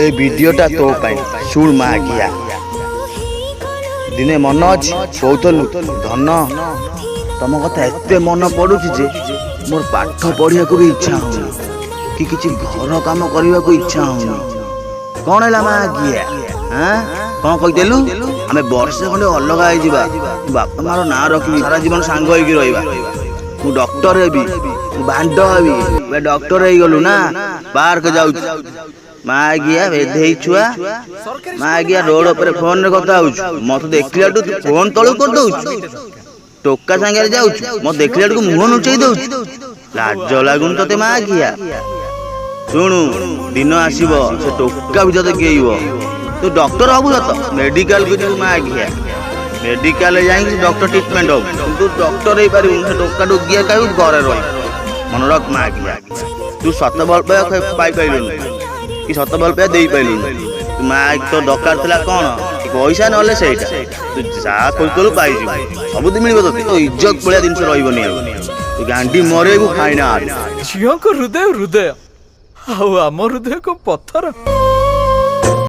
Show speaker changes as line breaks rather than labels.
ଏ ଭିଡ଼ିଓଟା ତୋ ପାଇଁ। ଶୁଣ ମା ଘିଆ, ଦିନେ ମନ ଅଛି କହୁଥିଲୁ, "ଧନ, ତମ କଥା ଏତେ ମନ ପଡୁଛି ଯେ ମୋର ପାଠ ପଢିବାକୁ ବି ଇଚ୍ଛା ହଉନି କି କିଛି ଘର କାମ କରିବାକୁ ଇଚ୍ଛା ହଉନି।" କଣ ହେଲା ମା ଘିଆ? ଆଁ, କଣ କହିଦେଲୁ? ଆମେ ବର୍ଷେ ଖଣ୍ଡେ ଅଲଗା ହେଇଯିବା, ବାପା ମାର ନାଁ ରଖିବି, ସାରା ଜୀବନ ସାଙ୍ଗ ହେଇକି ରହିବା, ମୁଁ ଡକ୍ଟର ହେବି, ମୁଁ ବାଣ୍ଡ ହେବି। ଏବେ ଡକ୍ଟର ହେଇଗଲୁ ନା ପାର୍କ ଯାଉଛୁ? ମା ଗିଆ, ବେଧେଇ ଛୁଆ, ମା ଗିଆ, ରୋଡ ଉପରେ ଫୋନରେ କଥା ହଉଛୁ। ମତେ ଦେଖିଲାଠୁ ତୁ ଫୋନ ତଳକୁ କରିଦଉଛୁ। ଟୋକା ସାଙ୍ଗରେ ଯାଉଛୁ, ମତେ ଦେଖିଲାଠୁ ମୁହଁ ଲୁଚେଇ ଦଉଛୁ। ଲାଜ ଲାଗୁନି ତତେ ମା ଗିଆ? ଶୁଣୁ, ଦିନ ଆସିବ ସେ ଟୋକା ବି ତତେ ଗେଇବ। ତୁ ଡକ୍ଟର ହବୁ ସତ, ମେଡିକାଲକୁ ଯିବୁ ମା ଘିଆ, ମେଡିକାଲରେ ଯାଇକି ଡକ୍ଟର ଟ୍ରିଟମେଣ୍ଟ ହବୁ, କିନ୍ତୁ ଡକ୍ଟର ହେଇପାରିବୁନି। ସେ ଟୋକାଠୁ ଗିଆ ଖାଇବୁ, ଘରେ ରହିବୁ। ମନେ ରଖ ମା ଘିଆ, ତୁ ସତ ଭଲ ପାଇବା ପାଇପାରିଲୁନି କି ସତ ଭଲ ପାଇବା ଦେଇପାରିଲୁନି। ତୁ ମା, ତୋ ଦରକାର ଥିଲା କ'ଣ? ପଇସା ନହେଲେ ସେଇଟା ତୁ ଯାହା ଖୋଜୁଥିଲୁ ପାଇଯିବୁ। ସବୁ ତ ମିଳିବ ତୋତେ, ତୋ ଇଜ୍ଜତ ଭଳିଆ ଜିନିଷ ରହିବନି ଆଉ। ତୁ ଗାଣ୍ଡି ମରେଇବୁ ଫାଇନାଲ।
ଝିଅଙ୍କ ହୃଦୟ ହୃଦୟ, ଆଉ ଆମ ହୃଦୟ କଣ ପଥର?